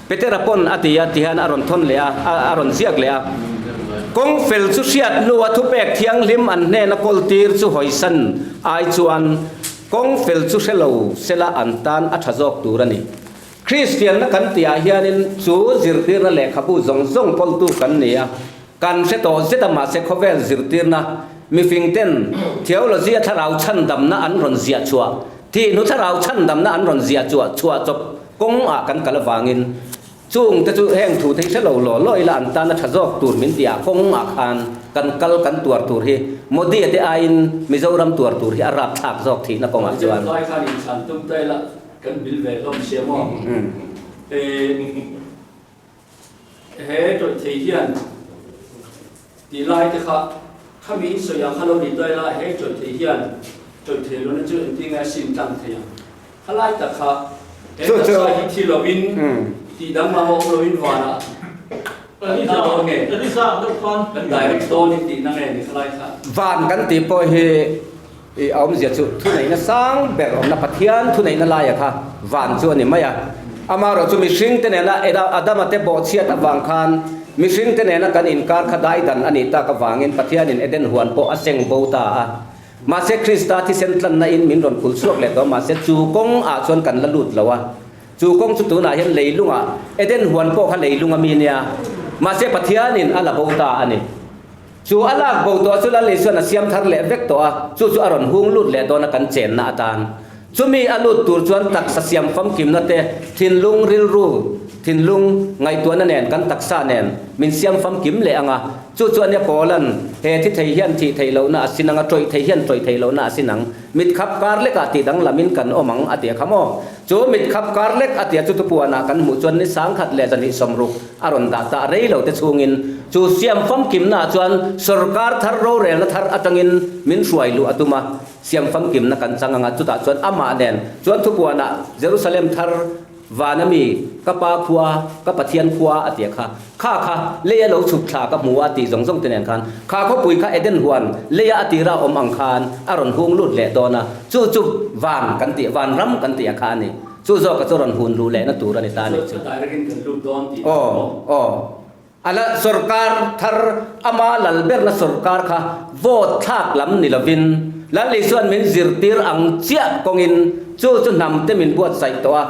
Petera pawn a ti a, tihian a rawn thawn leh a, a rawn ziak leh a. Kawng fel chu hriat hnua thupek thianghlim an hnena kawltir chu hawisan ai chuan kawng fel chu hre lo sela an tan a tha zawk tur a ni. Kristianna kan tihah hianin chu zirtirna lehkhabu zawng zawng kawltu kan ni a, kan hre tawh zet a mahse khawvel zirtirna mifingten theology a thlarau chhandamna an rawn ziah chhuah, thihnu thlarau chhandamna an rawn ziah chhuah chhuah chawp Kawng ah kan kal avangin chung te chu heng thu te hi hre lo law law ila an tan a tha zawk tur min tih ah kawng ah khan kan kal kan tuar tur hi Modi a te aiin Mizoram tuar tur hi a rap thlak zawk thihna kawng ah chuan. Lai khan in chhan tum ta ila kan bil ve hlawm sia maw? He tawih thei hian tih lai te kha khami in sawi ang kha lo ni ta ila he tawih thei hian tawih thei lohna chu engtin nge a sim tlang thei ang? Kha lai tak kha he taksa hi thi lovin tih danglam a awm lovin vanah kan tla dawn nge? Kan direct dawn in tihna nge ni kha lai kha? Van kan tih pawh hi i a awmzia chu thuneihna sang ber awmna Pathian thuneihna laia kha van chu a ni mai a. Amaherawh chu mihringte nena Adama te bawhchhiat avang khan mihringte nena kan inkar kha daidan a nih tak avangin Pathianin Eden huan pawh a seng bo ta a. Mahse Krista thisen tlanna in min rawn kulh chhuak leh tawh mahse chu kawng ah chuan kan la lut lo a. Chu kawng chu tunah hian leilungah Eden huan pawh kha leilung a mi nia. Mahse Pathianin a la bo ta a ni. Chu a lak bo tawh chu Lal Isuan a siam thar leh vek tawh a, chu chu a rawn hung lut leh dawn a kan chenna atan. Chumi a lut tur chuan taksa siam famkimna te, thinlung rilru, thinlung ngaihtuahna nen kan taksa nen min siam famkim leh ang a. Chu chu ania Paula'n, He thi thei hian thih theih lohna a sin ang a, tawih thei hian tawih theih lohna a sin ang. Mit khap kar lekah tih danglamin kan awm ang a ti a kha maw? Chu mit khap kar lek a tia chu tupuanah kan hmuh chuan ni 1060 a rawn dah ta rei lo te chhungin chu siam famkimnaah chuan sawrkar thar rorelna thar atangin min hruai luh a tum a, siam famkimna kan chang anga chutah chuan amah nen chuan thupuanah Jerusalem thar Vana mi, ka pa khua, ka Pathian khua a tia kha, kha kha leia lo chhuk thla ka hmu a tih zawng zawng te nen khan, kha khawpui kha Eden huan leia a tira awm ang khan a rawn hung lut leh dawn a, chu chu van kan tih, van ram kan tih a kha a ni. Chu zawka chu rawn hun luh lehna tur a ni ta a nih chu. Aw, aw. A la sawrkar thar, ama lal berna sawrkar kha vote thlak lam ni lovin, Lal Isuan min zirtir ang chiah kawngin Chu chu hnam te min buatsaih tawh a,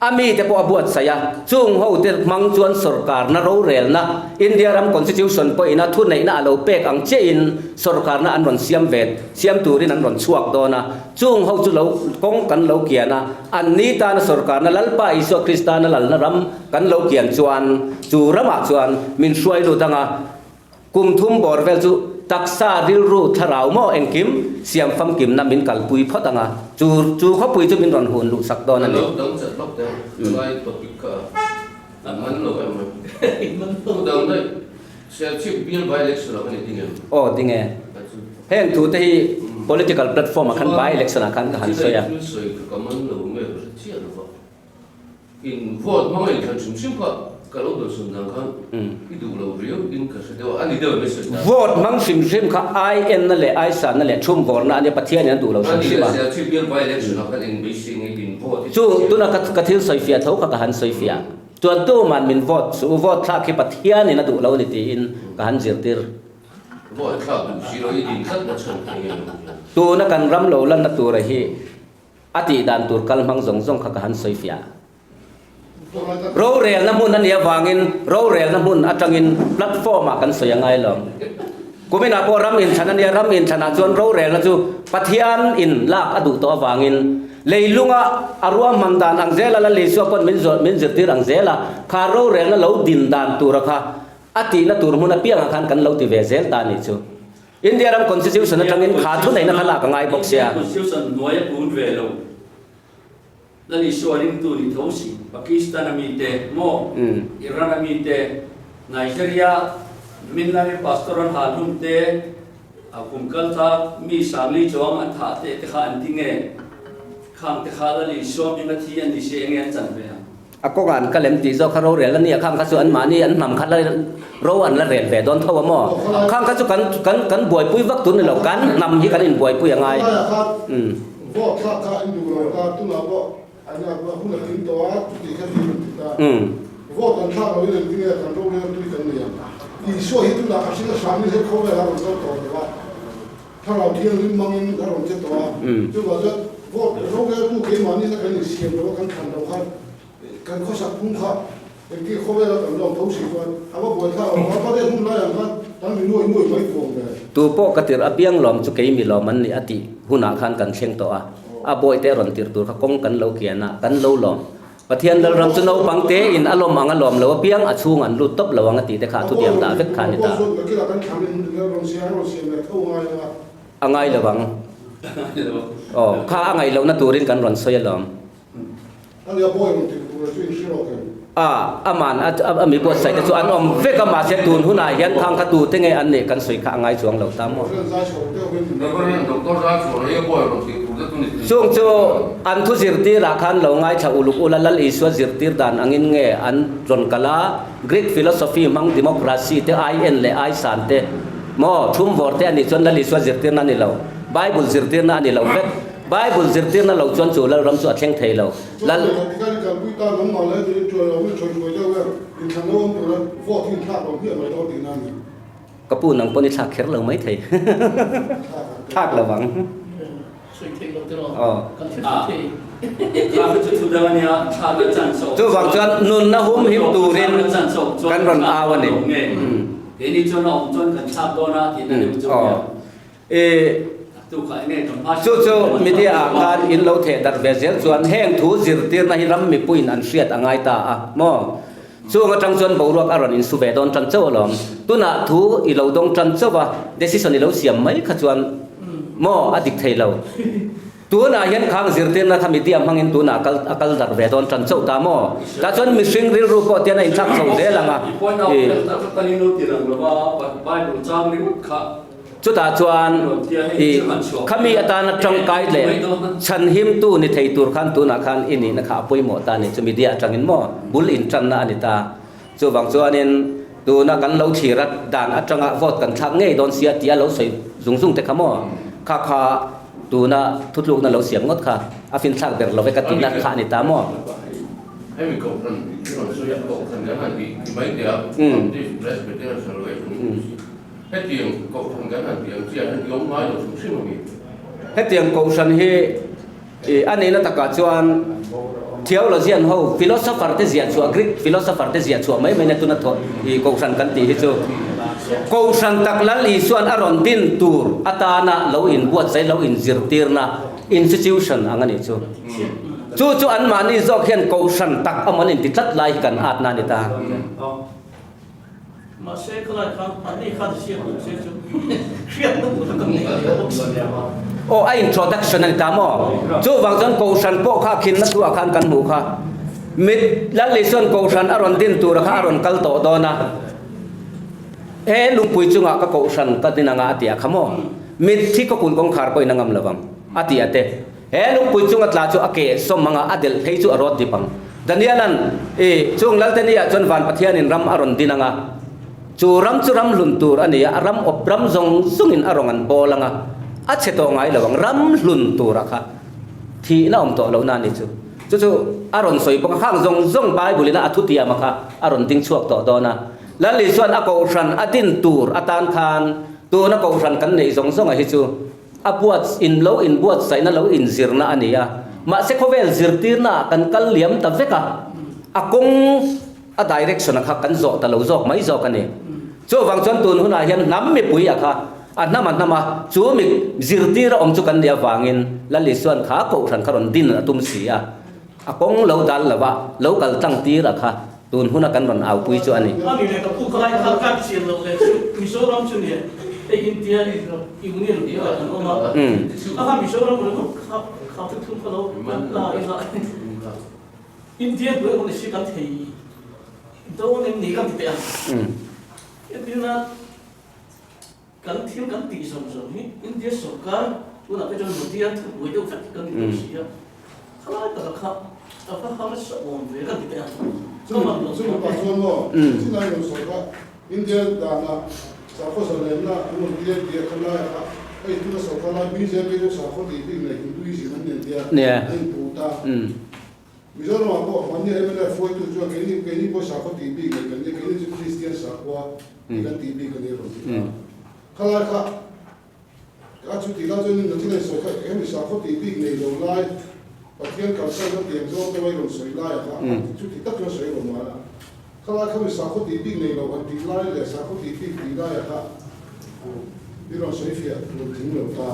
a mite pawh a buatsaih a, chung ho te hmang chuan sorkarna rorelna, India ram constitution pawhin a thuneihna a lo pek ang chiahin sorkarna an rawn siam ve, siam turin an rawn chhuak dawn a, chung ho chu lo kawng kan lo kian a, an ni tana sorkarna Lalpa Isua Kristana lalna ram kan lo kian chuan chu ramah chuan min hruai lut ang a, Kum thum bawr vel chu taksa, rilru, thlarau maw engkim siam famkimna min kalpui phawt ang a, chu chu khawpui chu min rawn hun luh sak dawn a ni. Ka lo dang chat lawk teh ang, lai topic kha a man lo em mai. Thu dang daih, Serchhip bial by election ah khan i ding em? Aw ding e. Heng thu te hi political platform ah khan by election ah khan ka han sawi a. Thil sawi kha ka man lo nge ka hre chiah lo va. In vote hmang a inthlan hrim hrim kha ka lo dawlsawn dan khan i duh lo riau in ka hre deuh a, a ni deuh em i sawi dan? Vote hmang hrim hrim kha IN na leh ISA na leh thum vawrna a nia, Pathian in a duh lo hrim hrim a. A ni leh Serchhip bial by election ah khan eng beisei nge in vote i Chu tuna ka ka thil sawi fiah tho kha ka han sawi fiah. Chuan tuman min vote suh u, vote thlak hi Pathian in a duh lo a ni tiin ka han zirtir. Vote thlak duh si lo i din tlat na chhan kha nge lo hian. Tuna kan ram lo lanna tura hi A tih dan tur kal hmang zawng zawng kha ka han sawi fiah. Rorelna hmun a nih avangin rorelna hmun atangin platform ah kan sawi a ngai lo. Kuminah pawh ram inthlan a nia, ram inthlanah chuan rorelna chu Pathian in lak a duh tawh avangin leilunga a ruahman dan ang zela la Isua pawn min zawh min zirtir ang zela kha rorelna lo din dan tura kha a tihna tur hmun apiangah khan kan lo ti ve zel ta a nih chu. India ram Constitution atangin kha thuneihna kha lak a ngai bawk sia. India Constitution hnuai a kun ve lo. Lal Isua ringtu ni tho si. Pakistan a mite maw, Iran a mite, Nigeria Minlami pastor an hal hlum te, a kum kal tak mi sangli chuang an thah te te kha an ti nge? Khang te kha Lal Isua hming a thi an ni si enge an chan ve ang? A kawngah an kal em tih zawk kha rorel a nia, khang kha chu anmahni an hnam kha la ro an la rel ve dawn tho a maw? Khang kha chu kan kan kan buaipui vak tur ni lo, kan hnam hi kan inbuaipui a ngai. Khawlaiah khan vote thlak kha an duh lo ta, tunah pawh an hun a tling tawh a, chutih kha thil an ti ta. Vote an thlak loin an tinge kan rorel tui kan nei ang. Isua hi tunah a hring a hramin he khawvelah a rawn kal tawh lo va. Thlarau Thianghlim hmangin a rawn che tawh a, chuvang chuan vote roreltu keimahni la kan insiam lo a, kan thlan lo khan kan khawsak phung kha engti khawvela kan lawm tho si chuan a va buai thlak lo, Vapate hun lai ang khan kan mi nuai nuai mai tuang ve. Tu pawh ka tirh apiang lawm chu kei mi lawm an nih a tih hunah khan kan thleng tawh a, a bawihte rawn tirh tur kha kawng kan lo kian a, kan lo lawm. Pathian Lalram chu naupang tein a lawm ang a lawm lo apiang a chhung an lut tawp lo ang a tih te kha a thutiam dah vek kha a ni ta. A ngai lo ang. Aw, kha a ngaih lohna turin kan rawn sawi alawm. A, aman a mi buatsaih te chu an awm vek a, mahse tun hunah hian khang kha tute nge an nih kan sawi kha a ngai chuang lo ta maw? Chung chu an thu zirtirah khan lo ngaithla uluk ula Lal Isua zirtir dan angin nge an rawn kal a, Greek philosophy hmang democracy te IN leh I san te maw thum vawr te a nih chuan Lal Isua zirtirna a ni lo, Bible zirtirna a ni lo vek. Bible zirtirna lo chuan chu Lalram chu a thleng thei lo. Lal. Ka pu nang pawn i thlak kher lo mai thei. Thlak lo ang. Chuvang chuan nunna hum him turin kan rawn au a ni. Chu chu media ah khan in lo theh darh ve zel chuan heng thu zirtirna hi ram mipuiin an hriat a ngai ta a maw? Chung atang chuan boruak a rawn insu ve dawn tan chauh alawm. Tunah thu i lo dawng tan chauh a, decision i lo siam mai kha chuan maw a dik thei lo. Tunah hian khang zirtirna kha media hmangin tunah a kal a kal darh ve dawn tan chauh ta maw? Tah chuan mihring rilru pawh tian a inthlak chho zel ang a. Chutah chuan i khami atana tangkai leh chhanhimtu ni thei tur khan tunah khan i nihna kha a pawimawh ta a ni. Chu media atangin maw bul intanna a ni ta. Chuvang chuanin tuna kan lo thlir a dan atanga vote kan thlak ngei dawn sia tia lo sawi zung zung te kha maw kha kha tuna thutlukna lo siam ngawt kha a finthlak ber lo ve ka tihna kha a ni ta maw. Hemi kohhran i rawn sawi a, kohhran kan han tih mai teh a, Baptist Presbyterian Salvation Hetiang kohhran kan han tih ang chiah hian i awm ngai lo hrim hrim a mi? Hetiang kohhran hi I a nihna takah chuan theologian ho, philosopher te ziah chhuah, Greek philosopher te ziah chhuah mai mai na tuna thawh i Kohhran kan tih hi chu Kohhran tak Lal Isuan a rawn din tur atana lo inbuatsaih, lo inzirtirna institution ang a nih chu. Chu chu anmahni zawk hian Kohhran tak amaw an inti tlat lai hi kan atna a ni ta. Mahse khalai khan anni khan hriat duh se chu hriatna tur kha kan nei ve bawk si a. Aw a introduction a ni ta maw? Chuvang chuan Kohhran pawh kha khinna thu ah khan kan hmuh kha. Mit Lal Isuan Kohhran a rawn din tura kha a rawn kal tawh dawn a. He lungpui chungah ka Kohhran ka din anga a ti a kha maw? Mitthi ka kulh kawngkhar pawhin a ngam lovang a ti a te. He lungpui chunga tla chu a ke sawm anga a delh phei chu a rawt dip ang. Daniela'n, I, chung Lalteni-ah chuan van Pathianin ram a rawn din anga, chu ram chu ram hlun tur a ni a, a ram awp ram zawng zawngin a rawn an bawl anga, a chhe tawh ngai lo ang, ram hlun tura kha thihna awm tawh lohna a ni chu. Chu chu a rawn sawi bawk a, khang zawng zawng Bible-ina a thutiama kha a rawn ding chhuak tawh dawn a. Lal Isua'n a kohhran a din tur atan khan tuna kohhran kan neih zawng zawnga hi chu A buat in lo inbuatsaihna lo inzirna a ni a, mahse khawvel zirtirna ah kan kal liam ta vek a, a kawng a direction a kha kan zawh ta lo zawk mai zawk a ni. Chuvang chuan tun hunah hian hnam mipui a kha a hnam a hnam a, chu mi zirtir a awm chu kan nih avangin Lal Isuan kha kohhran kha rawn din a tum si a, a kawng lo dal lo a, lo kal tlang tir a kha tun huna kan rawn aupui chu a ni. A ni leh ka pu khalai kha ka chian loh leh chu Mizoram chu nia hei India Union tih ah kan awm a, a kha Mizoram ringawt kha kha chu thum kha lo kan la ila India hnuai awm ni si kan thei dawn em ni kan ti teh ang. Entirna Kan thil kan tih zawng zawng hi India sorkar tunah te chuan Modi-a thubuai deuh vek kan ti tawh si a, khalai taka kha a va harsa awm ve kan ti teh ang. Chu mipa chuan maw chinai rawn sawi kha India dana sakhaw zalenna an rawn tir tia khalaia kha hei tuna sorkar lai bjp chu sakhaw tih bik nei Hinduism an nen tia an inpuh ta. Mizoramah pawh mahni mnf hruaitu chuan keini keini pawh sakhaw tih bik nei kan nia, keini chu Kristian sakhua hi kan tih bik a ni rawn ti ta. Khalai kha a chu tih lai chuan in thil en sawi kha hemi sakhaw tih bik nei lo lai Pathian kalsan na tiang zawng deuh a i rawn sawi lai a kha chu ti tak chuan sawi rawn ngai a. Khalai kha mi sakhaw tih bik nei lo han tih lai leh sakhaw tih bik tih lai a kha i rawn sawi fiah rawn tling lo ta.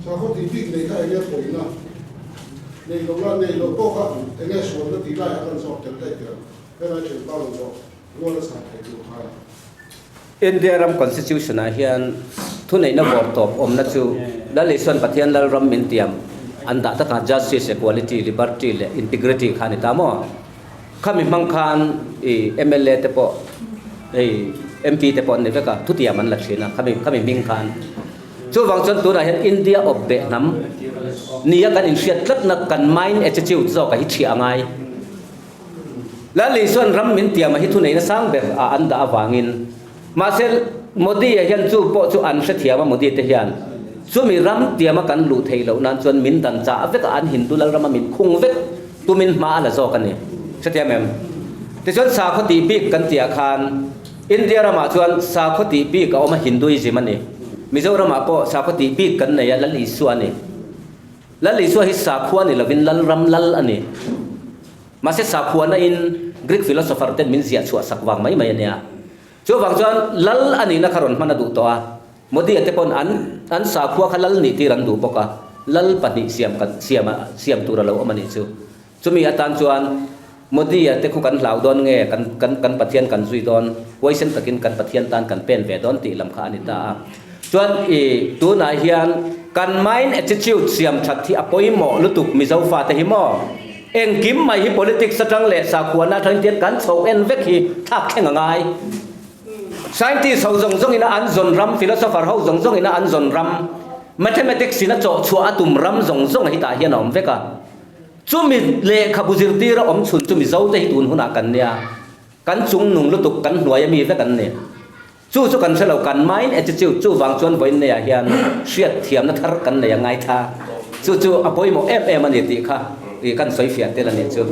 Sakhaw tih bik nei kha enge pawina nei lo la nei loh pawh kha enge sualna tih lai a kan zawk tel daih tel helai thianpa rawn zawh rual a chhan thei tur kha. India ram Constitution ah hian thuneihna vawr tawp awmna chu Lal Isuan Pathian Lalram min tiam an dah takah Justice, Equality, Liberty leh Integrity kha a ni ta maw? Khami hmang khan i mla te pawh hei MP te pawh an ni vek a, thutiam an la thin a khami khami hming khan. Chuvang chuan tunah hian India awp beh hnam nia kan inhriat tlatna kan mind attitude zawk a hi thiah a ngai. Lal Isuan ram min tiam a hi thuneihna sang ber ah an dah avangin mahse Modi-a hian chu pawh chu an hrethiam a Modi te hian chumi ram tiama kan luh theih loh nan chuan min dan chah vek a an Hindu Lalrama min khung vek tumin hma a la zawk a ni. Hrethiam em? Tichuan sakhaw tih bik kan tih ah khan India ramah chuan sakhaw tih bik a awm a Hinduism a ni. Mizoramah pawh sakhaw tih bik kan nei a Lal Isua a ni. Lal Isua hi sakhua ni lovin Lalram Lal a ni. Mahse sakhuana in Greek philosopher ten min ziah chhuah sak vang mai mai a nia. Chuvang chuan Lal a nihna kha rawn hman a duh tawh a. Modi-a te pawn an an sakhua kha Lal nih tir an duh bawk a. Lal pahnih siam kan siam a siam tur a lo awm a nih chu. Chumi atan chuan Modi-a te khu kan hlau dawn nge kan kan kan Pathian kan zui dawn, huaisen takin kan Pathian tan kan pen ve dawn tih lam kha a ni ta a. Chuan i tunah hian kan mind attitude siam that hi a pawimawh lutuk Mizo fate hi maw? Engkim mai hi politics atang leh sakhuana atangin tian kan chho en vek hi thlak thleng a ngai. Scientist ho zawng zawng ina an zawn ram, philosopher ho zawng zawng ina an zawn ram, mathematics ina chawh chhuah a tum ram zawng zawng hi tah hian a awm vek a. Chumi lehkhabu zirtir a awm chhun chu Mizo te hi tun hunah kan nia, kan chung nung lutuk kan hnuai ami vek an ni. Chu chu kan hre lo, kan mind attitude chuvang chuan vawiin neiah hian hriat thiamna thar kan nei a ngaithla. Chu chu a pawimawh em em a ni tih kha ih kan sawi fiah tel a nih chu.